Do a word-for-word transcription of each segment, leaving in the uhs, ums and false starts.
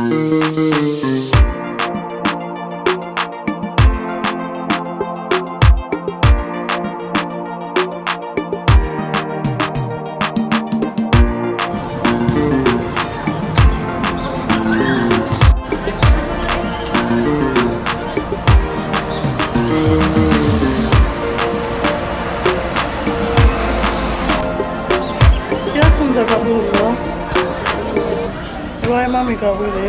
Kiyès moun sa k ap rele la? Vwayè manmi k ap rele.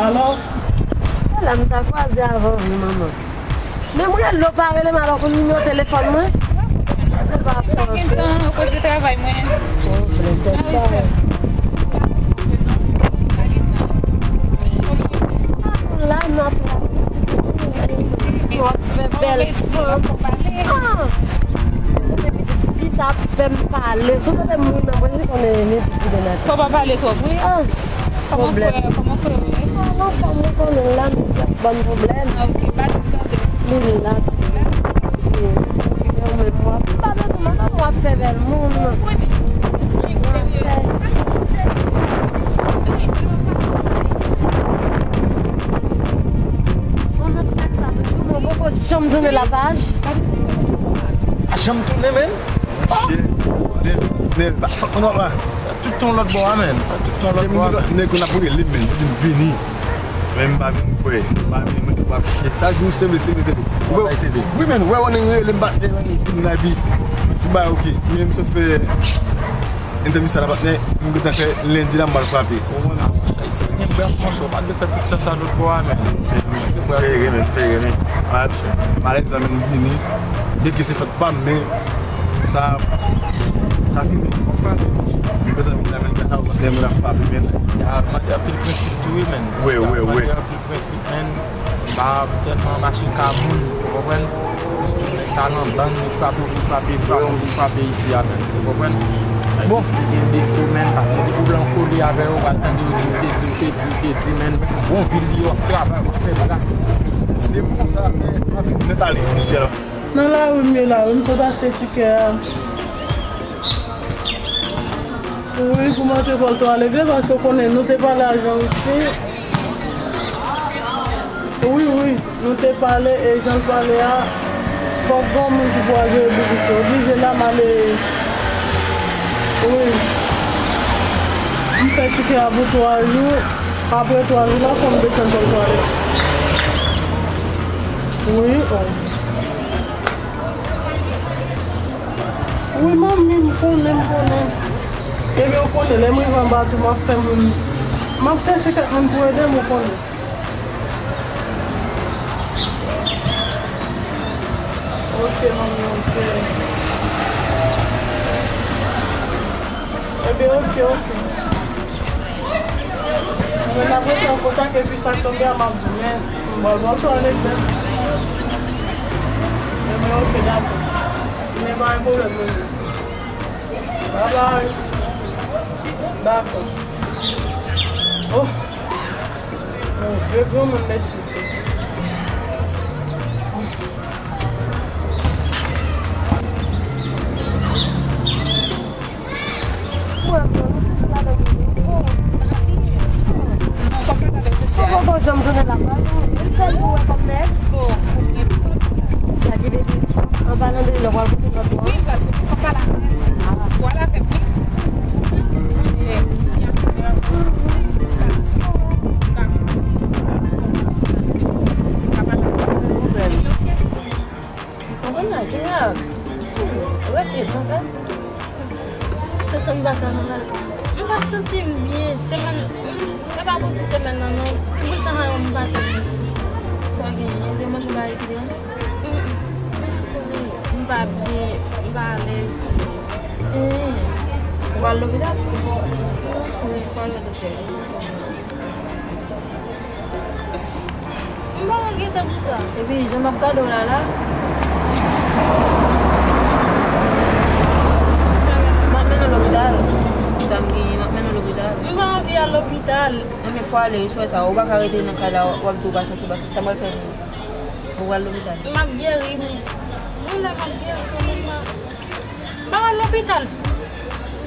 Alo? La m ta kwaze avè w wi, manman. Men mwen, lè w pa rele m, alò pou nimewo telefòn mwen. Ou pa fòte. Sa gen tan, ou kote travay mwen. Pwoblèm tèt chaje. La, n ap la. W ap fè bèl fanm. Ah! Fi sa ap fè m pale. Si w tande moun nan, mwen, se konnen li tout vide nan tèt. Fò w pa pale twòp, wi. Ah! Kòman frè, kòman frè w ye? Ah, m anfòm, ou konnen l la, men li ap ban m pwoblèm. Ah, ok, pa di m tande. Li la. Li la? Wi. Yo, men mwen, m pa bezwen, madanm, w ap fè bèl moun. Mwen di, w ap fè. Mwen nan fè sa toujou, mwen poko janm tounen la paj. Pa janm tounen, menm? Monchè, nèg, nèg, pa fòt mwen, papa. Fè tout tan lòt bò a, menn. Fè tout tan lòt bò a, menn. Nèg konn ap rele m, menn, di m vini. Men m pa vin kwè, m pa vini, mwen tou ap chèche. Chak jou, seve, seve, seve. Wi, menn, wè, wè, nèg rele m, pa, eh, vin la, epi tout bagay oke. Men m sot fè entèvyou sa la, patnè, m gentan fè lendi la, m pral frape. Ou konprann? Ayisyen gen brans, monchè, ou pa dwe fè tout tan sa lòt bò a, menn. Fè ere, menn, fè ere, menn. Malèz la, menn, m vini. Byenke se fòt pa m, men sa, sa fini. M kontan vin la, menn, sa, lè mwen ap frape, menn. Se a mande anpil prensip tou, wi, menn. Wi, wi, wi. Prensip, menn. M pa tèlman mache ka moun, ou konprann? Paske nèg talan bann, li frape, li frape, frape, li frape isi a, menn. Ou konprann? Bon. Ayisyen gen defo, menn. Pa tande pou blan kole avè yo, pral tande yo di, ou te di, ou te di, ou te di, menn. Bon, vil li yo ap travay, w ap fè bras. Se pou konsa, men, anpil nèt ale, mesye la. Nan lari m ye la wi, m sot achte tikè a. Wi, pou m antre Pòlto a legle, paske w konnen nou te pale a Jan Wiski. Wi, wi, nou te pale e jan l pale a, fòk gon moun ki pou al jere biznis yo. Oblije la m ale. Wi. M fè tikè a pou twa jou. Apre twa jou la, fò m desann Pòlto ale. Wi, o. Wi, manmi, m konnen, m konnen. Ebyen, ou konnen, lè m rive anba tou, m ap fè moun. M ap chèche kèk moun pou ede m, ou konnen. Ok, manmi, ok. Ebyen, ok, ok. Mwen ap rete an kontak epi sa k tonbe a m ap di w, men m pral ba w sa anekdòt. Ebyen, ok, dakò. Men pa gen pwoblèm, non. Bye bye. Dakò. Oh! Yon vye granmoun, mesye. Kòman w janm tounen lakay ou? Sèl ou wè kòm nèg? Sa ki vle di, an palan de lè w al kote lòt bò a? Ou konn la, Junior. Ou resi nan kay? Tonton m pa ka nan lakay. M pa santi m byen. Semèn, m, se pa pou ti semèn nan, non. Ti bout tan sa yo, m pa twò byen santi. Sa w genyen? Ou te manje bagay ki deranje w? M, m pa konnen. M pa byen. M pa alèz. Ee. Ou al lopital? Wi, fò al wè doktè. M pa konn gen tan pou sa. Epi, jan m ap gade w la, la, m ap mennen w lopital. Sa m genyen, m ap mennen w lopital. M pa anvi al lopital. Ebyen, fò ale, wi, sou sa. Ou pa ka rete nan kay la, w ap di w pa santi w byen. Sa m pral fè pou ou? Ou pral lopital. M ap geri, m, yon lè m ap geri kanmenm, m a M pa pral lopital.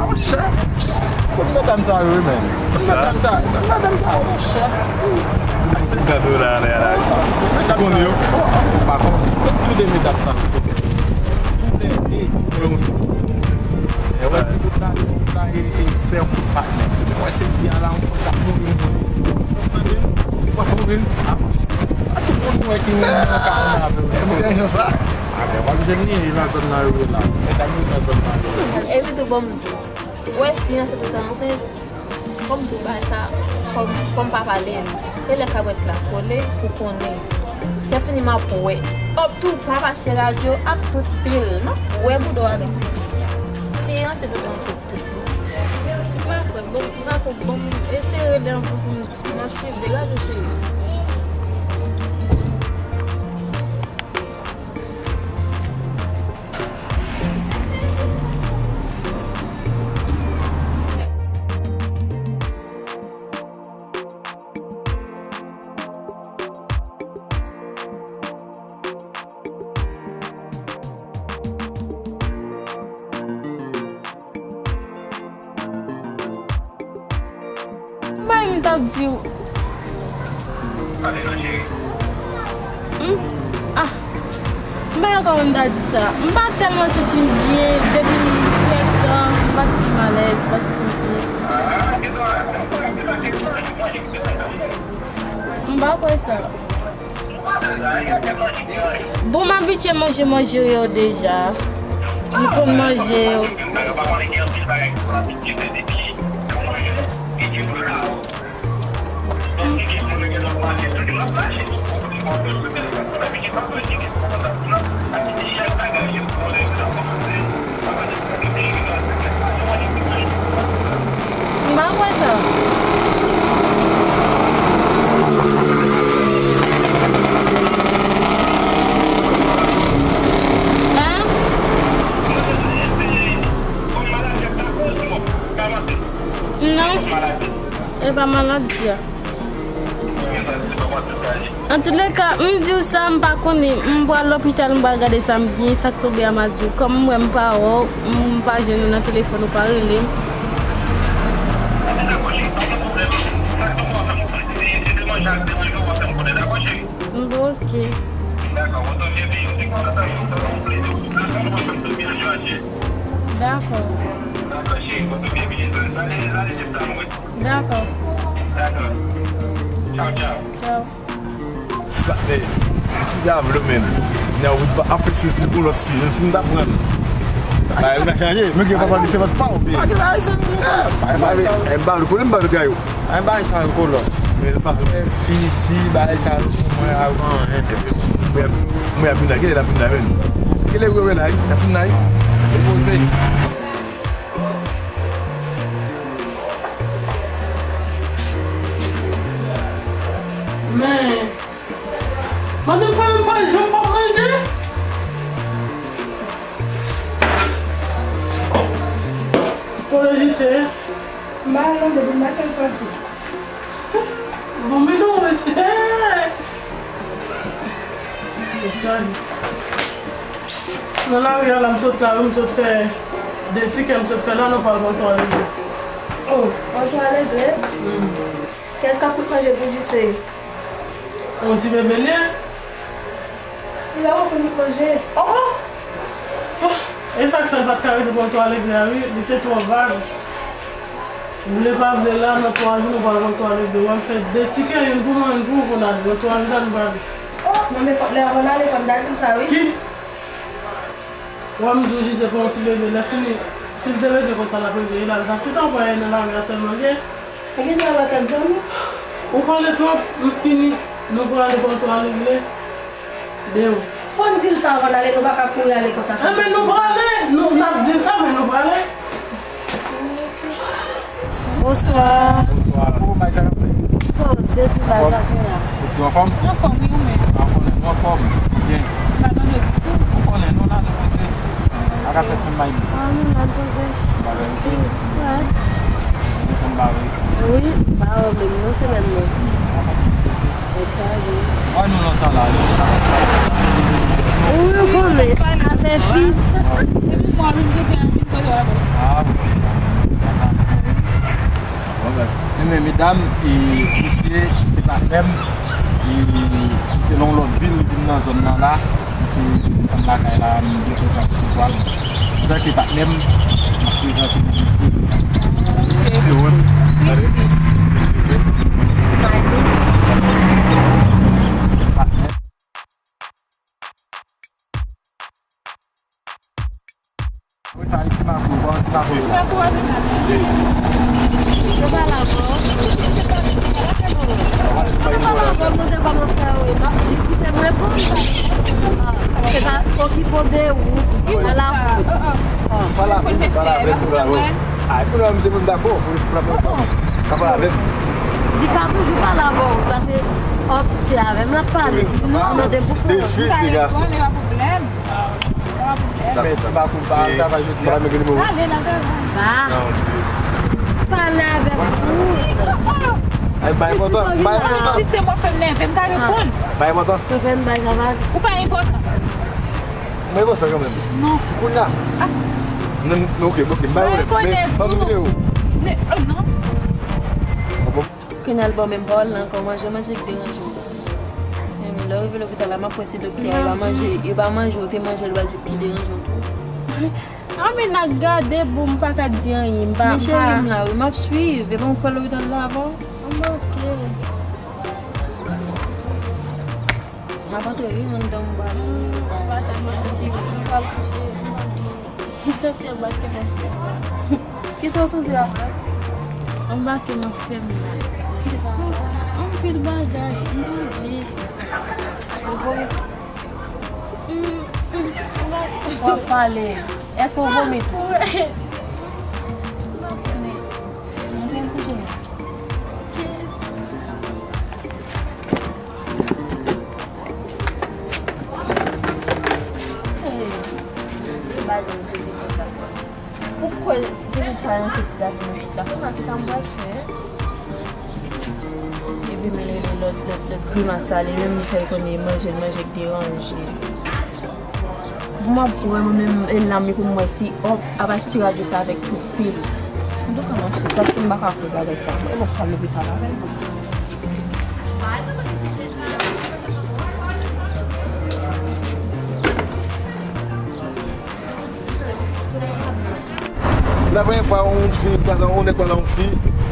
Ah, monchè. Kot medam sa yo, wi, men? Kot medam sa? Kot medam sa yo, monchè? Ase gado la, la, la. Ou konn yo? Ou pa konn. Tout de medam sa yo. Tou lè de. E wè ti bout la, ti bout la, e, e sè yon patnè. Wè sezi a la, yon fanm k ap mouri, mouri. Ou pa konprann? A, a tout moun wè ki moun nan ka ann avè w. E pou jan sa? A, men w ap jwenn li nan zòn nan yo ye la. Medam yo nan zòn nan yo ye. Epi tou, ban m di w. Wè, si an se tout an, se Fò m di w bagay sa, fò m, fò m pa pale l. E lè kabwèt la kole, pou konnen. Lè fini m ap wè. Op tou, pa achte radyo ak tout pil. M ap wè bouda w avèk tout sa. Si an se tout an, se tout. M pa kwè, bon, m pa kwè, bon, eseye rele anpil pou m, m ap swiv, degaje w, cheri. Bay m t ap di w. Hmm? Ah. M pa gen kòman m ta di sa. M pa tèlman santi m byen depi kèk tan. M pa santi m alèz, m pa santi m byen. M pa kwè sa. Bon, m abitye manje manje yo deja. M konn manje yo. M pa kwè sa. Hein? Non. E pa maladi a. Antouleka, m di w sa, m pa konnen. M pral lopital, m pral gade sa m gen, sa k tonbe a m a di w. Kòm m wè m pa wè w, m pa jwenn ou nan telefòn, ou pa rele m. M bon, oke. Dakò. Dakò. Tchaw. Patnè, si ta vle men, nan wout pa ap fikse sou yon lòt fi, menm si m ta pran l. Bagay yo ka chanje, men gen papa li se lòt pa ou byen. Pa gen bagay sa yo, non. Ah, pa gen bagay sa yo. Eh, m pa vle konnen m pa vle trayi w. Pa gen bagay sa yo, kolò. Men fason. Fè fi isi, bagay sa yo pou mwen avan, hein. Mwen ap, mwen ap vin la, kilè l ap vin la, men? Kilè w wè la, wi? L ap vin la, wi? Li poze. Men, madanm sa menm pa janm pa manje. Kote Jise? M pa al non, depi maten m soti. Bon, men non, monchè. Se chay. Nan lari a la, m sot la, wi, m sot fè de tikè, m sot fè la, nou pral pran twa legle. Oh, pran twa legle? Hmm. Kiyès k ap kout manje pou Jise? On ti bebe l ye. Li pa konprann li manje. Oh, oh. Oh. E sa k fè l pa t ka rete pran twa legle a, wi, li te twò vag. Vle pa vle la, nan twa jou nou pral pran twa legle. W ap fè de tikè, youn pou mwen, youn pou ou, pou n ale. Nan twa jou la nou pral. Oh, non, men fòk lè avan n ale, fò m ta di l sa, wi. Ki? W ap di w Jise pran yon ti bebe, lè fini, si l te bezwen konsa l ap reveye la, l ta chita, ou pa nan lari a sèlman gen. E gen lòt lòt dòmi. Ou pale twòp, m fini. Nou prale pran twa legle. Deyo. Fò n di l sa avan n ale, nou pa ka kouri ale konsa. Enben, nou prale. Nou, n ap di l sa, men nou prale. Bonswa. Bonswa. Kòman bagay sa ap fè? Poze ti baz ap fè la. Se ti anfòm? Anfòm, wi, ou menm? Anfòm, anfòm. Byen. Pa tande. Sa ka fèt menm, Maymi? Ah, nou la poze. Ba, mèsi. Wè. Ou konn ba wi. Wi, ba wè menm nan semèn nan. Tèt chaje. Wè nou lontan la, nou. Wi, ou konnen, afè fi. Ah, bon. Sa sa. Bon, men, medam, e, misye, se patnè m, e, li te nan yon lòt vil, li vin nan zòn nan la, misye desann lakay la, m byen kontan resevwa l. Antanke patnè m, m ap prezante nou misye. Se Ron. Se patnè m. Wi, sa li ti makou, bon, ti makou. Ti makou avè m la. Yo pale avè w. Yo pale avè w, mande kòman frè ou ye. M ap jis kite m reponn. Ah, se pa okipe w de ou, nan lakou. Ah. Pale avè m, pale avè m, pale avè m. Ah, kounye a, m se moun dakò, pou l pale avè m. Ka pale avè m. Li ka toujou pale avè w, paske, hòp, se avè m l ap pale. Mande pou frè w. Defi, degason. Men ti makou pa al travay jodi a. Ale nan travay. Ba. Pale avè m. Ay, bay enpòtan, bay enpòtan. Si se mwen fè m nève, m ta reponn. Bay enpòtan. Ou fè m bay sa va. Ou pa enpòtan. Mwen enpòtan kanmenm. Non. Kounye a. Non, non, ok, ok, m bay pwoblèm. Men, ban m nimewo. Non. Kounye a l ba w menm pawòl la ankò, manje, manje k deranje w. Men lè w rive lopital la, m ap wè si doktè a, yo ba manje, yo ba manje, ou te manje, l ba di ki deranje w tou. Ah, men n a gade, bon, m pa ka di anyen, m pa, men cheri m la, wi, m ap swiv, e ban m pral lopital la avè w. Anben, ok. M ap antre, wi, anndan m pral. M pa tèlman santi m pral kouche, m pa byen. M santi anba kè m ap fè m la. Kisa w santi la, frè? Anba kè m ap fè m la. Kisa? Anpil bagay, m pa byen. Ou vomi? Mm, mm, m pa... W ap pale. Èske w vomi tou? M pa konnen. M pa konnen. Montre m kouche non. Hey, m pa janm sezi konsa. Ou kwè di m sa yon sezi gate nan tout la. Kounya kisa m pral fè? Epi m rele lòt, lòt, lòt grimas la, li menm li fè l konnen manje l manje k deranje. Bon, m ap wè mwen menm, e la m pou m wè si, oh, ap achte radyo sa avèk tout pil. Antouka, m ap swiv, paske m pa ka kwè bagay sa. E bon, m pral lopital avè l. La premye fwa yon fi, pa egzanp, yon nèg pale yon fi,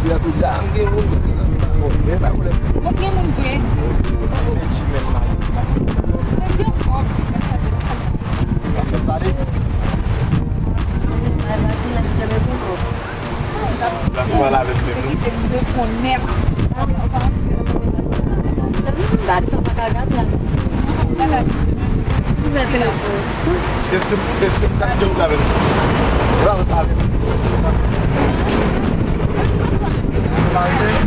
li a tou di, ah, m gen moun, bon, men pa pwoblèm. Bon, gen moun vre. Men gen kòb. Sa fè pale. L ap pale avèk mwen tou. Bat sa pa ka gate a. Ouvè telefòn. Èske, èske m ka kite w avè m? Pral avè m.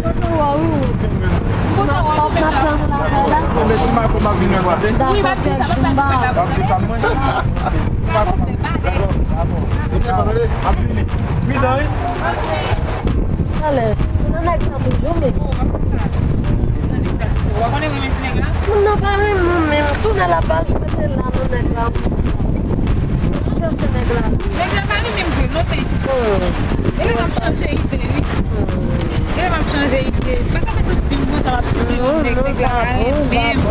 Kote w a ou? Ti ma, w ap nan lakay la? Enben, ti ma, kòman vin nan kote? Dakò, kè jimba. W ap di sa mwen? Ti ma, kòman vin? Dakò, dakò. Ap vini. Midan, wi. Talè, nan nèg sa toujou, men. Ou pa konnen renmen ti nèg la? Moun nan pa renmen w menm. Tounen la paj, mete la nan nèg la. Ou chèche nèg la. Nèg la pa renmen m vre, non, men. Hmm. Genlè m ap chanje ide, wi. Hmm. Genlè m ap chanje ide. Pa ka mete tout fim konsa, m ap site non, nèg, nèg la pa renmen m.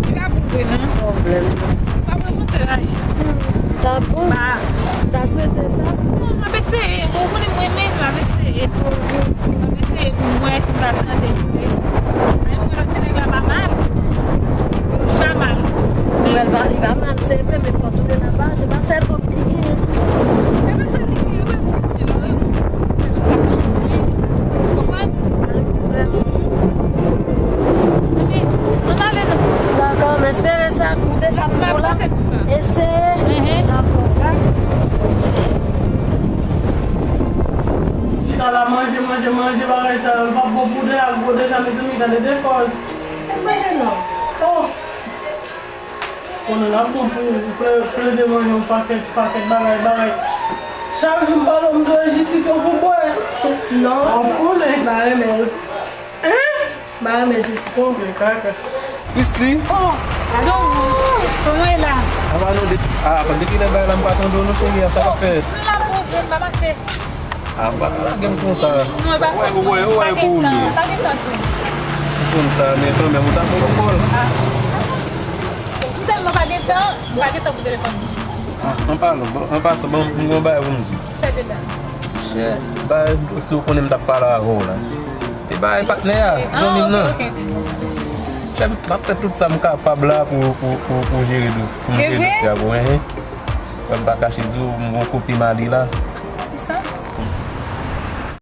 Li pa bon vre, non. Pwoblèm. Pa mwen konse la. Ta bon. Ba. Ta swete sa? Non, m ap eseye. Bon, ou konnen m renmen l, m ap eseye. M ap eseye pou m wè si m ka chanje ide. Men mwen, lòt ti nèg la pa mal. Li pa mal. Wè, li pa, li pa mal, se vre, men fò tounen nan paj, se pa sèl kòb li genyen. Se pa sèl li genyen, wi. Dakò, m espere sa, koute sa m di w la. Eseye. Dakò. Chita la manje, manje, manje, bagay sa yo, l p ap bon pou de ak gwo deja, mezanmi, gade de kòz. Manje non. Oh. Konnen l ap bon pou ou ple- plede manje yon pakèt, pakèt bagay, bagay. Chak jou m pale w, m di w e jis sitwon pou bwè. Non. Ou konnen. M pa renmen l. Hein? M pa renmen jis sitwon. Men kaka. Christy? Oh, alo, kòman e la? Apa nou de, ah, depi lè bagay la m pa tande w non, cheri, a sa k ap fèt? M la poze, m pa mache. Ah, ou pa ka lage m konsa. Non, e pa fòt mwen, ou wè, ou wè, m pa gen tan, m pa gen tan tou. M konn sa, men kanmenm, ou ta pran kòl. Ah. M tèlman pa gen tan, m pa gen tan pou telefòn m tou. Ah, an palan, bon, an pasan, bon, m gon bagay pou m di w. Sèl de dan. Chè, bagay, si w konnen m t ap pale avè w la. Te bagay patnè a, zanmi m nan. Ah, ok, ok. Chè, m ap fè tout sa m kapab la pou, pou, pou, pou jere dosye, pou m jere dosye a pou mwen. Wè, m pa kache di w, m gon kote m ale la.